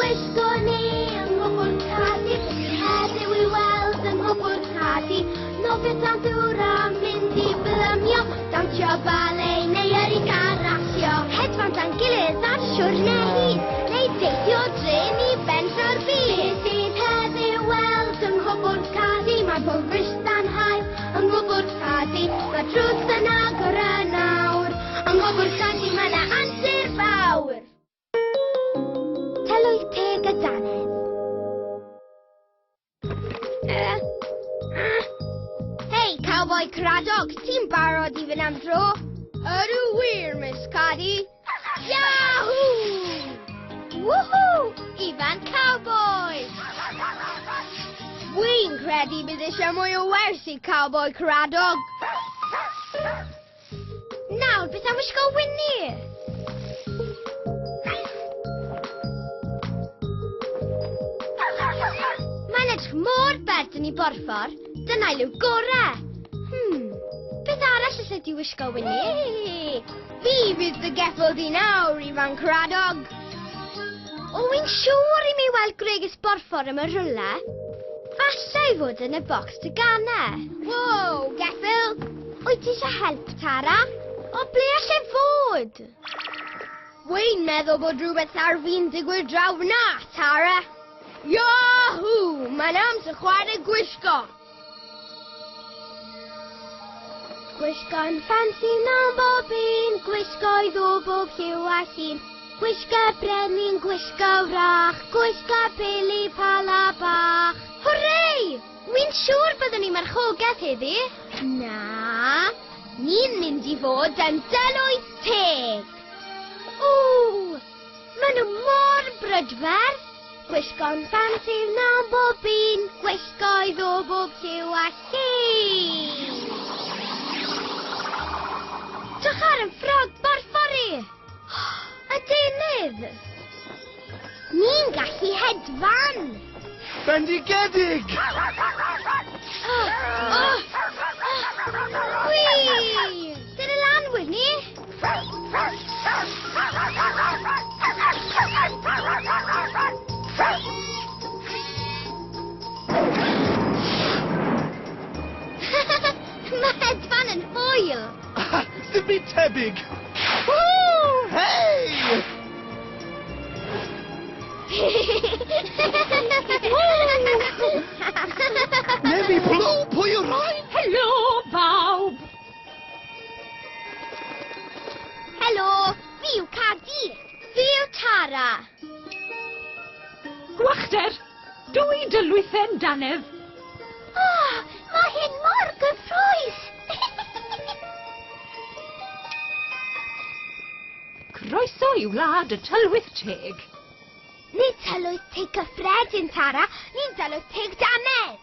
gwisgo ni yng Nghwpwrdd Cadi? Beth sydd heddiw i weld yng Nghwpwrdd Cadi? Nofio dan ddŵr a mynd i blymio, dawnsio bale neu yrru car rasio. Hedfan 'da'n gilydd ar siwrne hir, neu deithio drên i ben draw'r byd. Beth sydd heddiw weld yng Nghwpwrdd Cadi? Mae barista'n hael yng Nghwpwrdd Cadi, mae'r drws yn agor yn awr. Yng Nghwpwrdd Cadi mae 'na antur fawr. Tylwyth teg y dannedd. Hei, cowboy Cradog, ti'n barod i fynd am dro? Ydw wir, Miss Cadi. Yahoo! Woohoo! Ifan Cowboy! Wi'n credu bydd eisiau mwy o wersi, Cowboy Cradog. Nawr, beth am wisgo Winnie? Mae'n edrych mor bert yn ei borffor. Dyna'i liw gore. Beth arall allet ti wisgo, Winnie? Fi fydd dy geffyl di nawr, Ifan Cradog. O, wi'n siŵr i mi weld gwregys borffor am y rhywle. Falle ei fod yn y bocs teganau. Wow, geffyl! Wyt ti eisiau help, Tara? O, ble all e fod? Wy'n meddwl bod rhywbeth ar fin digwydd draw fyna, Tara. Yahoo! Mae'n amser chwarae gwisgo. Gwisgo'n ffansi mewn bob un, gwisgoedd o bob lliw a llun. Gwisga brenin, gwisga wrach, gwisga pili pala bach. Hwrê! Wi'n siŵr byddwn ni marchogaeth heddi. Na, ni'n mynd i fod yn dylwyth teg. Ww, maen nhw mor brydferth. Gwisgo'n ffansi mewn bob un, gwisgoedd o bob lliw a llun. Drych ar yn ffrog borffor i! Y deunydd! Ni'n gallu hedfan! Bendigedig! Whee! Dyna lan, Winnie! Mae hedfan yn hwyl! Dim byd tebyg! Woo! Hey! Navy Blue, pwy yw'r rhain? Helo, bawb! Helo, fi yw Cadi. Fi yw Tara. Gwacter, dwy dylwythen dannedd. Oh, mae hyn mor gyffrous! Croeso i wlad y tylwyth teg. Nid tylwyth teg cyffredin, Tara. Ni'n dylwyth teg dannedd.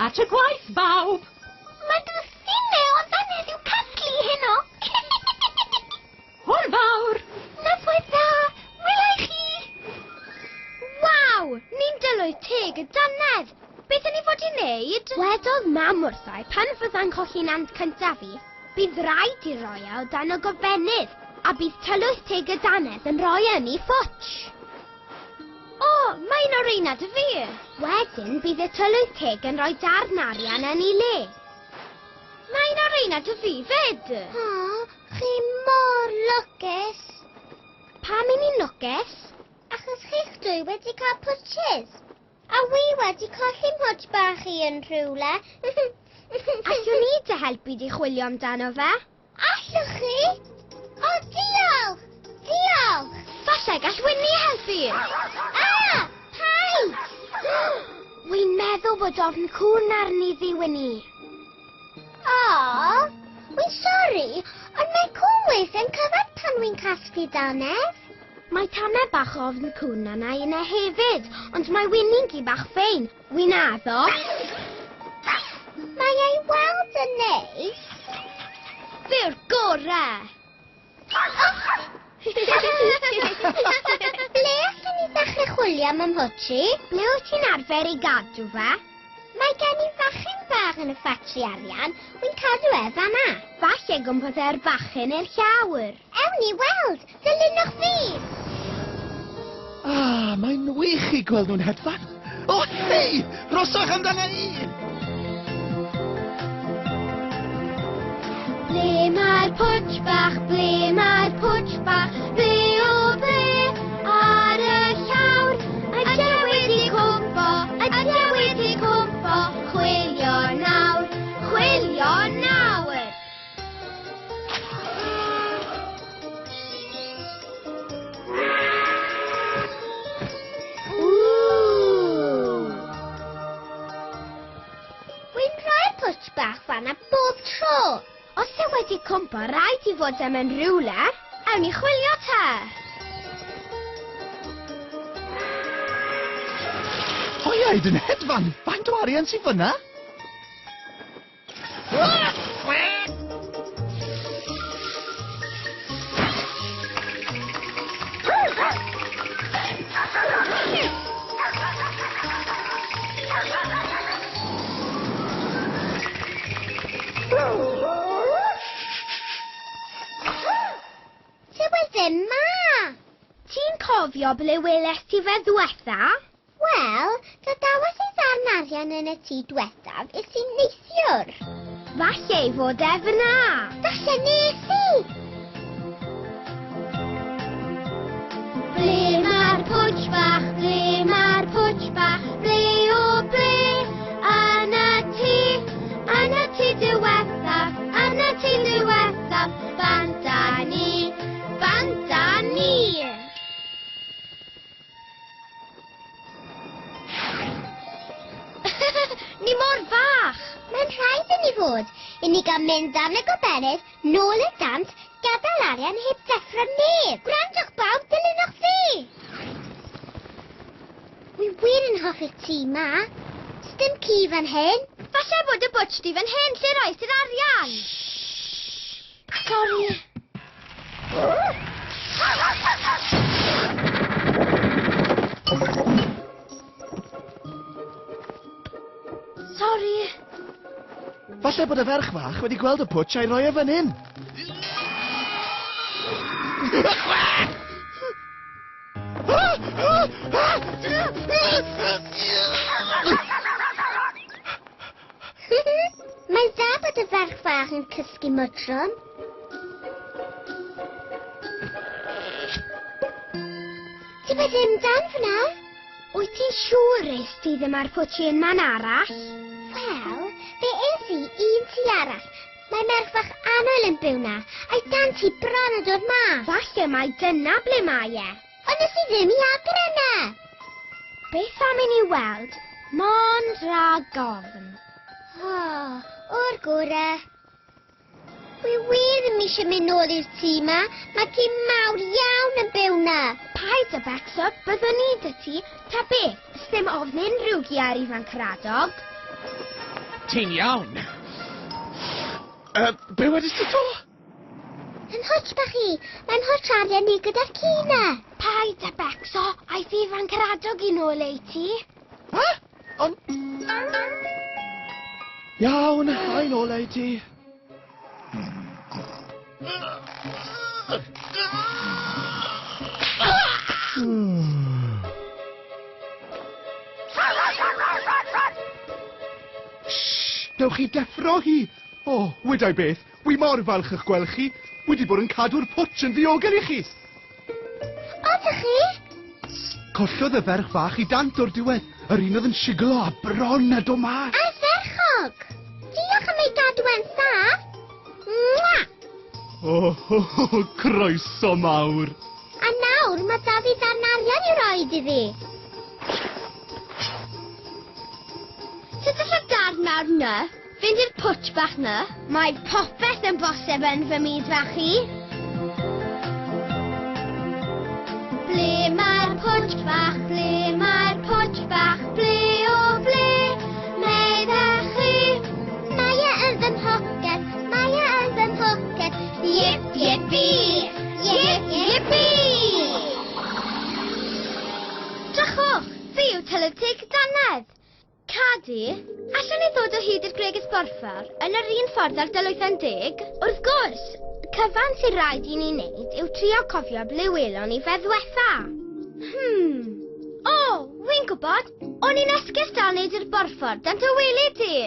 At y gwaith, bawb! Mae dwsinau o ddannedd i'w casglu heno. Hwyl fawr! Noswaith dda! Wela i chi! Waw! Ni'n dylwyth teg y dannedd! Beth ydyn ni fod i wneud? Wedodd mam wrtha i pan fydda'n colli'n ant cyntaf fi, bydd rhaid i roi e o dan y gofennydd, a bydd tylwyth teg y dannedd yn rhoi e yn ei ffwtsh. O, mae un o reina dy fi. Wedyn bydd y tylwyth teg yn rhoi darn arian yn ei le. Mae un o reina dy fi fyd. O, chi mor lwcus. Pam i ni'n lwcus? Achos chi'ch dwy wedi cael pwtshys. A wi wedi colli mhwtsh bach i yn rhywle. Allwn ni dy helpu di chwilio amdano fe? Allwch chi? O, diolch! Diolch! Falle gall Winnie helpu. Ah! Paid! Wi'n meddwl bod ofn cŵn arni ddi, Winnie. O, wi'n sori, ond mae cŵn weithiau'n cyfad pan wi'n casglu dannedd. Mae tamed bach o ofn cŵn arna i yna hefyd, ond mae Winnie'n gi bach ffein. Wi'n addo. Mae ei weld yn neis. Fe yw'r gorau. Ble allwn ni ddechrau chwilio am 'y mhwtsh i? Ble wyt ti'n arfer ei gadw fe? Mae gen i fachyn bach yn y ffatri arian, wy'n cadw e fan'na. Falle gwmpas e'r bachyn i'r llawr. Ewn ni weld, dilynwch fi! Mae'n wych i gweld nhw'n hedfan. O, hei! Roswch amdana i! Ble mae'r pwtsh bach, ble mae'r pwtsh bach, ble o ble? Ar y llawr, ydy e wedi cwmpo, ydy e wedi cwmpo, chwilio nawr, chwilio nawr. Ww! Wy'n rhoi'r pwtsh bach fan'na bob tro. Os e wedi cwmpo, rhaid i fod e mewn rhywle. Awn ni chwilio te. Hwyaid yn hedfan! Faint o arian sydd fyna? Dyw e ddim 'ma. Ti'n cofio ble welest ti fe ddwetha? Wel, gadawas i ddarn arian yn y tŷ dwethaf is i neithiwr. Falle ei fod e fyna. Falle nes i. Ble mae'r pwtsh bach, ble mae'r pwtsh bach, ble o ble? Yn y tŷ, yn y tŷ diwethaf, yn y tŷ diwethaf, bant â ni, bant â ni. Ni mor fach! Mae'n rhaid i ni fod. I ni gael mynd am y goberydd, nôl y dant, gadael arian heb ddeffro neb. Gwrandwch bawb, dilynwch fi! Wi wir yn hoffi'r tŷ 'ma. Sdim ci fan hyn. Falle bod y bwtsh fan hyn lle roes i'r arian. Shh! Sori. Sori. Falle bod y ferch fach wedi gweld y pwtsh a'i roi e fan hyn. Mae'n dda bod y ferch fach yn cysgu mor trwm. Ti fe ddim dan fyna? Wyt ti'n siŵr es ti ddim ar pwtsh un man arall? Wel, fe es i un tŷ arall. Mae merch fach annwyl yn byw na, a'i dant hi bron yn dod mas. Falle mai dyna ble mae e. Ond nes i ddim i agor yna. Beth am i ni weld Mond rhag ofn? O, o'r gore. Wi wir ddim eisiau mynd nôl i'r tŷ 'ma. Mae ci mawr iawn yn byw 'na. Paid â becso, byddwn ni 'da ti, ta beth, sdim ofn unrhyw gi ar Ifan Caradog. Ti'n iawn. Be wedest ti 'to? Yn hwtsh bach i, mae'n hwtsh arian i gyda'r ci 'na. Paid â becso, aeth Ifan Caradog i nôl ei ti. Ha? Ond... Iawn, a'i nôl ei ti. Shh! Dewch i deffro hi! O, wedai beth, wi mor falch ych gweld chi. Wedi bod yn cadw'r pwtsh yn ddiogel i chi. Odych chi? Collodd y ferch fach i dant o'r diwedd, yr un oedd yn siglo a bron a do mas. Ardderchog! Diolch am ei gadw e'n saff. Mwah! O, ho, ho, croeso mawr. A nawr mae da fi ddarn arian i roed iddi. Sut all y darn mawr 'na fynd i'r pwtsh bach 'na? Mae popeth yn bosib yn fy myd fach i. Ble mae'r pwtsh bach, ble mae'r pwtsh bach, ble o ble? Meddech chi? Mae e yn fy mhoced, mae e yn fy mhoced. Yip, yipi! Yip, yipi! Drychwch, fi yw tylwyth teg dannedd. Cadi, allwn ni ddod o hyd i'r gwregys borffor yn yr un ffordd â'r dylwythen deg? Wrth gwrs, cyfan sy'n rhaid i ni wneud yw trio cofio ble welon ni fe ddwetha. gwybod. O'n i'n esgus dal wneud i'r borffor dan dy wely di.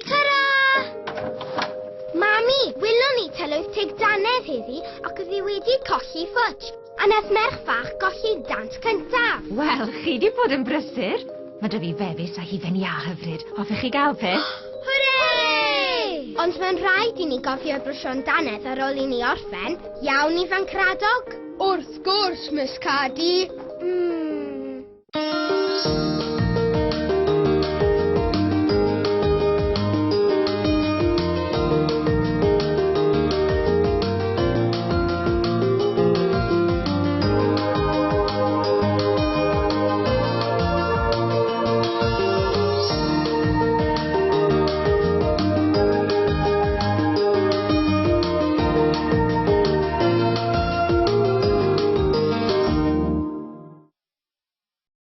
Ta-ra! Mami, welon ni tylwyth teg dannedd heddi ac oedd hi wedi colli ffwtsh. A nath merch fach golli dant cyntaf. Wel, chi di bod yn brysur. Mae 'da fi fefus a hufen iâ hyfryd. Hoffech chi gael peth? Hwrê! Ond mae'n rhaid i ni gofio brwsio'n dannedd ar ôl i ni orffen. Iawn, Ifan Cradog? Wrth gwrs, Miss Cadi.